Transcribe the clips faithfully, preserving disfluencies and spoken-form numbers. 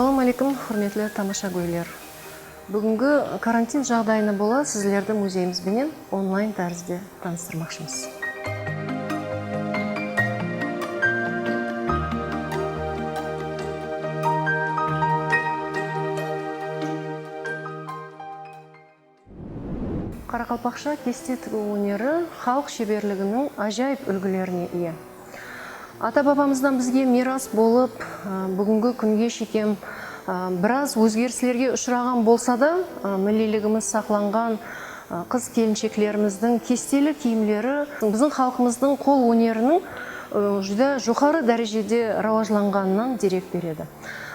Assalawma áleykum, húrmetli tamashagóyler. Búgingi karantin jaǵdayına bola sizlerdi muzeyimiz benen onlayn tárizde tanıstırmaqshımız. Qaraqalpaqsha keste tigiw óneri xalıq sheberliginiń ájayıp úlgilerine iye. Ata-babamızdan bizge miyras bolıp, ı, búgingi kúnge shekem, ı, biraz ózgerislerge ushıraǵan bolsa da, ı, milliyligimiz saqlanǵan, ı, qız-kelinsheklerimizdiń kesteli kiyimleri biziń xalqımızdıń qol óneriniń, ı, júdá joqarı dárejede rawajlanǵanınan derek beredi.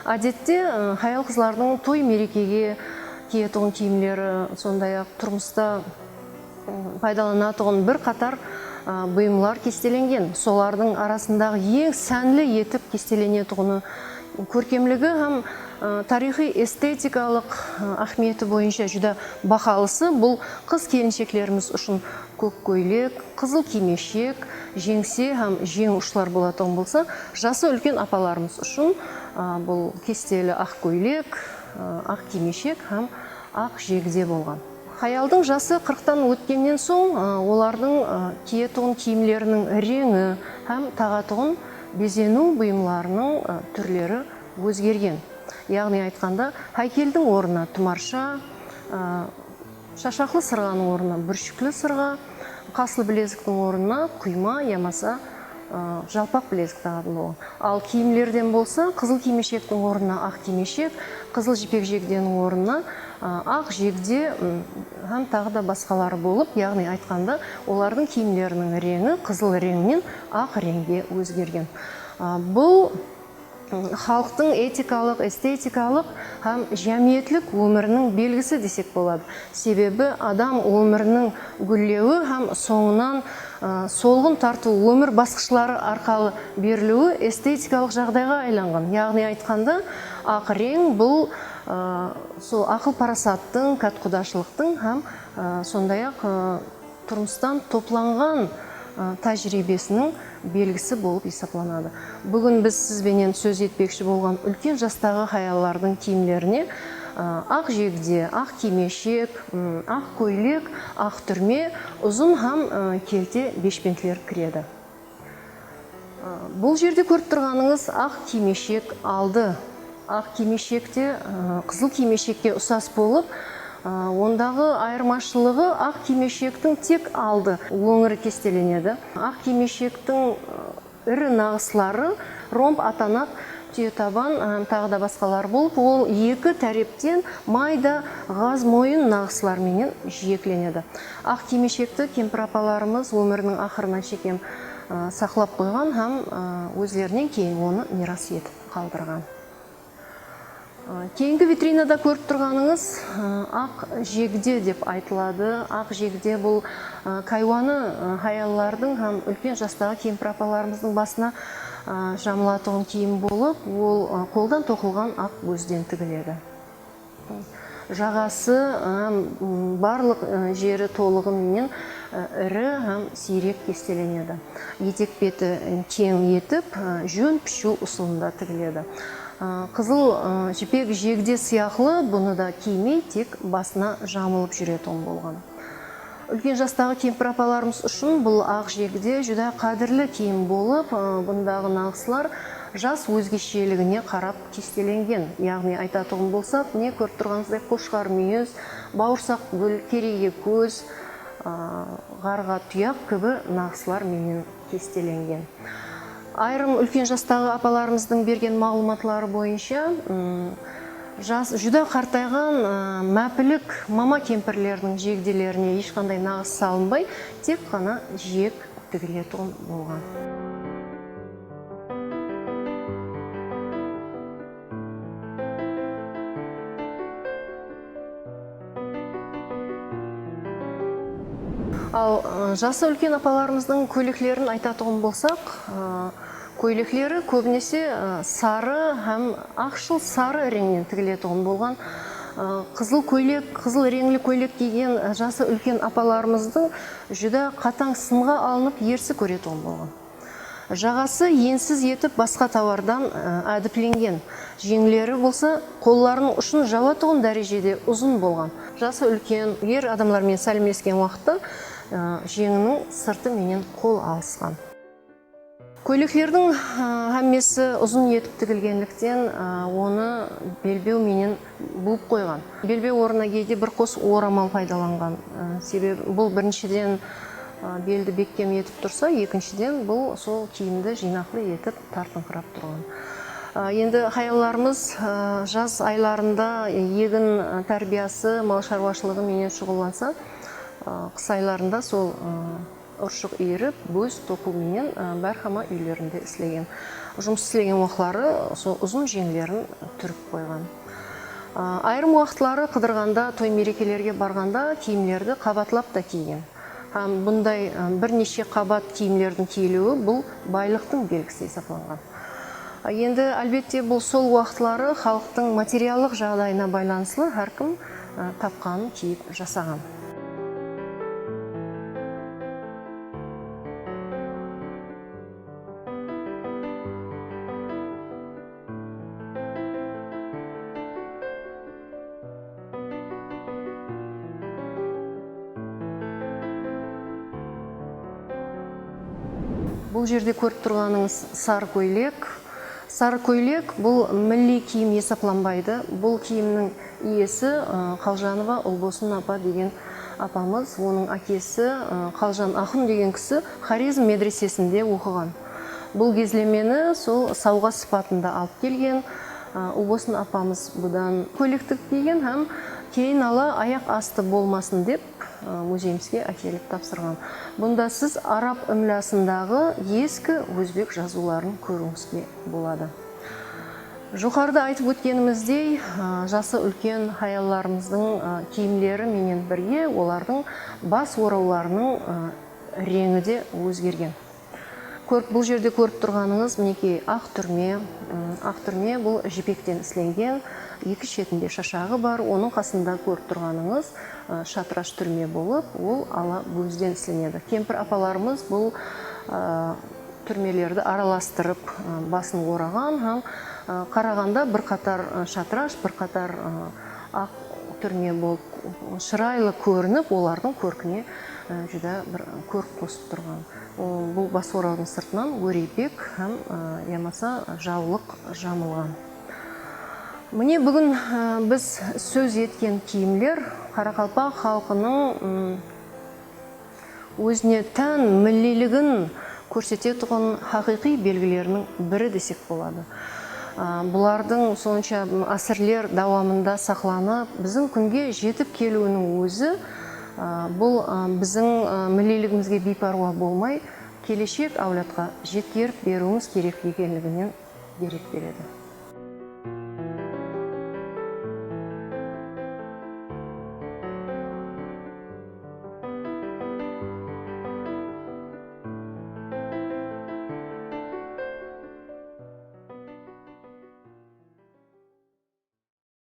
Ádette, ı, hayal-qızlardıń toy-merekege kiyetuǵın kiyimleri, sonday-aq, turmısta, ı, paydalanatuǵın bir qatar, ı, buyımlar kestelengen. Solardıń arasındaǵı eń sánli etip kestelenetuǵını kórkemligi hám, ı, tariyxıy-estetikalıq, ı, áhmiyeti boyınsha júdá bahalısı bul qız-kelinsheklerimiz ushın kók kóylek, qızıl kiymeshek, jeńse hám jeń ushlar bolatuǵın bolsa, jası úlken apalarımız ushın, a, bul kesteli aq kóylek, a, aq kiymeshek hám aq jegde bolǵan. Hayaldıń jası qırqtan ótkennen soń, a, olardıń, a, kiyetuǵın kiyimleriniń reńi hám taǵatuǵın bezeniw buyımlarınıń, a, túrleri ózgergen. Yaǵnıy aytqanda, háykeldiń ornına tumarsha, a, shashaqlı sırǵanıń ornına búrshikli sırǵa, qaslı bileziktiń ornına quyma yamasa, ı, jalpaq bilezik taǵatın bolǵan. Al kiyimlerden bolsa, qızıl kiymeshektiń ornına aq kiymeshek, qızıl jipek jegdeniń ornına, ı, aq jegde, ım, hám taǵı da basqaları bolıp, yaǵnıy aytqanda, olardıń kiyimleriniń reńi qızıl reńnen aq reńge ózgergen. A, bul Xalıqtıń etikalıq, estetikalıq hám jámiyetlik ómiriniń belgisi desek boladı. Sebebi adam ómiriniń gúllewi hám sońınan, ı, solǵın tartıw ómir basqıshları arqalı beriliwi estetikalıq jaǵdayǵa aylanǵan. Yaǵnıy aytqanda, aq reń bul, ı, sol aqıl-parasattıń, kátqudashılıqtıń hám, ı, sonday-aq, ı, turmıstan toplanǵan, ı, tájiriybesiniń belgisi bolıp esaplanadı. Búgin biz siz benen sóz etpekshi bolǵan úlken jastaǵı hayallardıń kiyimlerine, ı, aq jegde, aq kiymeshek, ım, aq kóylek, aq túrme, uzın hám, ı, kelte beshpentler kiredi. Bul jerde kórip turǵanıńız aq kiymeshek aldı. Aq kiymeshek te, ı, qızıl kiymeshekke usas bolıp, ı, ondaǵı ayırmashılıǵı aq kiymeshektiń tek aldı óńiri kestelenedi. Aq kiymeshektiń, ı, iri naǵısları romb, atanaq, túyetaban hám taǵı da basqalar bolıp, ol eki tárepten mayda ǵaz moyın naǵıslar menen jiyeklenedi. Aq kiymeshekti kempir apalarımız ómiriniń aqırına shekem, ı, saqlap qoyǵan hám, ı, ózlerinen keyin onı miyras etip qaldırǵan. I, keyingi vitrinada kórip turǵanıńız, ı, aq jegde dep aytıladı. Aq jegde bul, ı, kaywanı, ı, hayallardıń hám úlken jastaǵı kempir apalarımızdıń basına, ı, jamılatuǵın kiyim bolıp, ol, ı, qoldan toqılǵan aq bózden tigiledi. Jaǵası, ı, m, barlıq, ı, jeri tolıǵı menen, ı, iri hám siyrek kestelenedi. Etek beti, ı, keń etip, ı, jón pishiw usılında tigiledi. I, qızıl, ı, jipek jegde sıyaqlı bunı da kiymey, tek basına jamılıp júretuǵın bolǵan. Úlken jastaǵı kempir apalarımız ushın bul aq jegde júdá qádirli kiyim bolıp, ı, bundaǵı naǵıslar jas ózgesheligine qarap kestelengen. Yaǵnıy aytatuǵın bolsaq, mine, kórip turǵanıńızday qoshqar múyiz, bawırsaq gúl, kerege kóz, ı, ǵarǵa tuyaq kibi naǵıslar menen kestelengen. Ayırım úlken jastaǵı apalarımızdıń bergen maǵlıwmatları boyınsha, ım, jas, júdá qartayǵan, ı, mápilik mama kempirlerdiń jegdelerine hesh qanday naǵıs salınbay, tek ǵana jiyek tigiletuǵın bolǵan. Al, ı, jası úlken apalarımızdıń kóyleklerin aytatuǵın bolsaq, ı, kóylekleri kóbinese, ı, sarı hám aqshıl-sarı reńnen tigiletuǵın bolǵan. I, qızıl kóylek, qızıl reńli kóylek kiygen, ı, jası úlken apalarımızdı júdá qatań sınǵa alınıp ersi kóretuǵın bolǵan. Jaǵası ensiz etip basqa tawardan, ı, ádiplengen. Jeńleri bolsa qollarınıń ushın jawatuǵın dárejede uzın bolǵan. Jası úlken er adamlar menen sálemlesken waqıtta, ı, jeńiniń sırtı menen qol alısqan. Kóyleklerdiń, ı, hámmesi uzın etip tigilgenlikten, ı, onı belbew menen buwıp qoyǵan. Belbew ornına geyde bir qos oramal paydalanǵan. I, sebebi bul birinshiden, ı, beldi bekkem etip tursa, ekinshiden bul sol kiyimdi jıynaqlı etip tartıńqırap turǵan. I, endi hayallarımız, ı, jaz aylarında egin, ı, tárbiyası, mal sharwashılıǵı menen shuǵıllansa, ı, qıs aylarında sol, ı, urshıq iyirip, bóz toqıw menen, ı, bárhama úylerinde islegen. Jumıs islegen waqları sol uzın jeńlerin túrip qoyǵan. I, ayırım waqıtları qıdırǵanda, toy-merekelerge barǵanda kiyimlerdi qabatlap ta kiygen. Hám bunday, ı, bir neshe qabat kiyimlerdiń kiyiliwi bul baylıqtıń belgisi esaplanǵan. Endi, álbette, bul sol waqıtları xalıqtıń materiallıq jaǵdayına baylanıslı hár kim, ı, tapqanın kiyip jasaǵan. Bul jerde kórip turǵanıńız sarı kóylek. Sarı kóylek bul milliy kiyim esaplanbaydı. Bul kiyimniń iyesi, ı, Qaljanova Ulbosın apa degen apamız. Onıń ákesi, ı, Qaljan Axun degen kisi Xorezm medresesinde oqıǵan. Bul gezlemeni sol sawǵa sıpatında alıp kelgen, ı, Ulbosın apamız budan kóylek tigip kiygen hám keyin ala ayaq astı bolmasın dep, ı, muzeyimizge ákelip tapsırǵan. Bunda siz arab imlasındaǵı eski ózbek jazıwların kóriwińizge boladı. Joqarıda aytıp ótkenimizdey, ı, jası úlken hayallarımızdıń, ı, kiyimleri menen birge olardıń bas orawlarınıń, ı, reńi de ózgergen. Kórip, bul jerde kórip turǵanıńız, minekey, aq túrme. Im, aq túrme bul jipekten islengen, eki shetinde shashaǵı bar. Onıń qasında kórip turǵanıńız, ı, shatırash túrme bolıp, ol ala bózden islenedi. Kempir apalarımız bul, ı, túrmelerdi aralastırıp, ı, basın oraǵan hám, ı, qaraǵanda bir qatar, ı, shatırash, bir qatar, ı, aq túrme bolıp, shıraylı kórinip, olardıń kórkine, ı, júdá bir kórk qosıp turǵan. Ol, bul bas orawdıń sırtınan óreybek hám, ı, yamasa jawlıq jamılǵan. Mine, búgin, ı, biz sóz etken kiyimler qaraqalpaq xalqınıń, ım, ózine tán milliyligin kórsetetuǵın haqıyqıy belgileriniń biri desek boladı. A, bulardıń sonsha ásirler dawamında saqlanıp, biziń kúnge jetip keliwiniń ózi, a, bul, a, biziń, a, milliyligimizge biypárwa bolmay, keleshek áwladqa jetkerip beriwimiz kerek ekenliginen derek beredi.